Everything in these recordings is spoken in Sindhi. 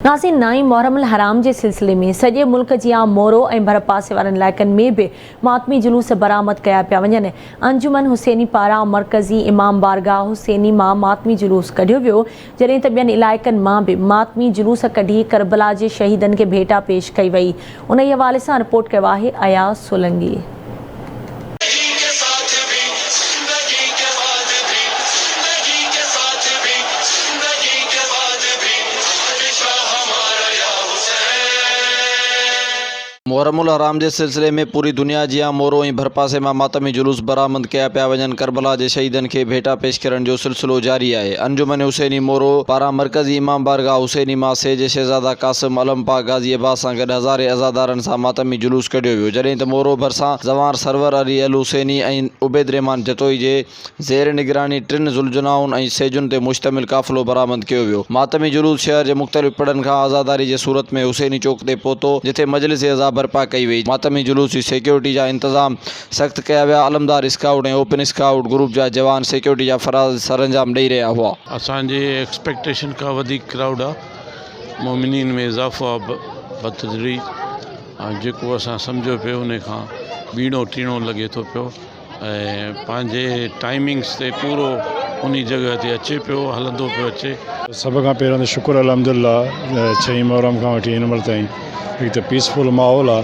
ناظرين نائين محرم الحرام جي سلسلي ۾ سڄي ملڪ جيان مورو ۽ ڀرپاسي وارن علائقن ۾ به ماتمي جلوس برآمد ڪيا پيا وڃن. انجمن حسيني پاران مرڪزي امام بارگاهه حسيني مان ماتمي جلوس ڪڍيو ويو، جڏهن ته ٻين علائقن مان به ماتمي جلوس ڪڍي ڪربلا جي شهيدن کي ڀيٽا پيش ڪئي وئي. انهي حوالي سان رپورٽ ڪيو آهي اياز سولنگي. محرم الحرام جي سلسلي ۾ پوري دنيا جيان مورو ۽ ڀرپاسي مان ماتمي جلوس برآمد ڪيا پيا وڃن، ڪربلا جي شهيدن کي ڀيٽا پيش ڪرڻ جو سلسلو جاري آهي، انجمن حسيني مورو پاران مرڪزي امام بارگاهه حسيني مان سيج شهزاده قاسم علم پاڪ غازي عباس سان گڏ هزارين عزادارن سان ماتمي جلوس ڪڍيو ويو جڏهن ته مورو ڀرسان زوار سرور علي الحسيني ۽ عبيد الرحمان جتوئي جي زير نگراني ٽن ذوالجناحن ۽ سيجن تي مشتمل قافلو برآمد ڪيو ويو. ماتمي جلوس شهر جي مختلف پڙن کان عزاداري جي صورت ۾ حسيني چوڪ تي پهتو جتي مجلس عزا برپا ڪئي وئي. ماتمي جلوس جي سيڪيورٽي جا انتظام سخت ڪيا ويا، علمدار اسڪائوٽ ۽ اوپن اسڪائوٽ گروپ جا جوان سيڪيورٽي جا فرائض سرانجام ڏئي رهيا هئا. اسان جي ايڪسپيڪٽيشن کان وڌيڪ ڪرائوڊ آ. مومنين ۾ اضافو آ بتدريج ۽ جيڪو اسان سمجهيو پيو ان کان ٻيڻو ٽيڻو لڳي ٿو پيو ۽ پنهنجي ٽائمنگس تي پورو انهي جڳهه تي اچي پيو هلندو پيو اچي. سڀ کان پهريان ته شڪر الحمد لله ڇهين محرم کان وٺي هن مهل تائين هڪ ته پيسفل ماحول آ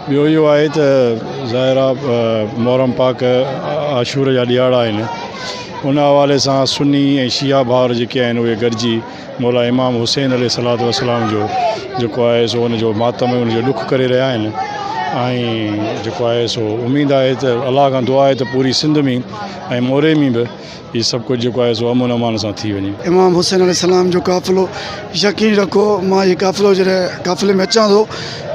ٻيو اهو آهي ته ظاهر آ محرم پاڪ عاشور جا ڏيهاڙا آهن ان حوالي سان سني ۽ شيعا ڀائر جيڪي آهن اهي گڏجي مولا امام حسين عليه الصلوة والسلام جو جيڪو آهي سو ان جو ماتم ۽ ان جو ڏک ڪري رهيا آهن ۽ جيڪو آهي سو اميد آهي ته الله کان دعا آهي ته پوري سنڌ ۾ ۽ موري ۾ به هي سڀ ڪجهه جيڪو آهي سو امن امان سان ٿي وڃي. امام حسين عليه السلام جو قافلو يقين رکو مان هي قافلو جڏهن قافلي ۾ اچان ٿو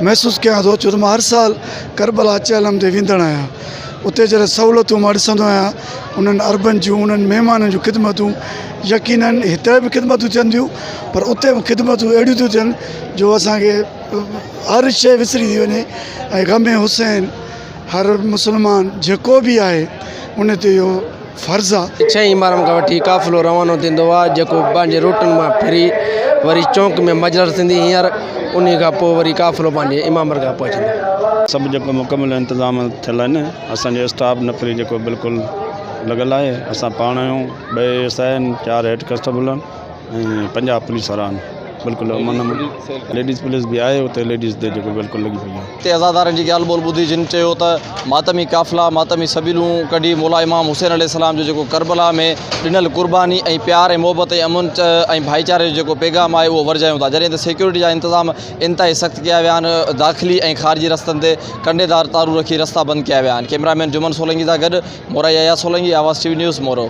محسوس ڪيان ٿو ڇو ته مان هر سال ڪربلا چهلم تي ويندڙ آهيان اتي جڏهن سهولتون مان ڏسندو آهيان انهن عربن جون انهن مهمانن جون خدمتون يقينن هتي به خدمتون ٿين ٿيون پر اتي به خدمتون اهڙيون ٿيون ٿين جو اسانکي هر شيء وسري ٿي وڃي ۽ غم حسين هر مسلمان جيڪو به آهي ان تي اهو فرض آهي. ڇهين محرم کان وٺي قافلو روانو ٿيندو آهي جيڪو پنهنجي روٽن مان ڦري وري چونڪ ۾ مجلس ٿيندي هينئر انهي کان پوء وري قافلو پنهنجي امام درگاهه پهچندو. سڀ جيڪو مڪمل انتظام ٿيل آهن اسان جو اسٽاف نفري جيڪو بلڪل لڳل آهي اسان پاڻ آهيون ٻه اي ايس I آهن چار هيڊ ڪنسٽيبل آهن ۽ 50 پوليس وارا آهن بلڪل امن امان ليڊيز پوليس به آهي اتي ليڊيز تي جيڪو بلڪل لڳي پئي آهي. تي عزادارن جي ڳالهه ٻولهه ٻڌي جن چيو ته ماتمي قافلا ماتمي سبيلون ڪڍي مولا امام حسين عليه السلام جو جيڪو ڪربلا ۾ ڏنل قرباني ۽ پيار ۽ محبت ۽ امن ۽ ڀائيچاري جو جيڪو پيغام آهي اهو ورجايون ٿا جڏهن ته سيڪيورٽي جا انتظام انتهائي سخت ڪيا ويا آهن داخلي ۽ خارجي رستن تي ڪنڊيدار تارون رکي رستا بند ڪيا ويا آهن ڪئميرا مين جمن سولنگي سان گڏ Morai Ayaz Solangi, Awaz T V news, Moro.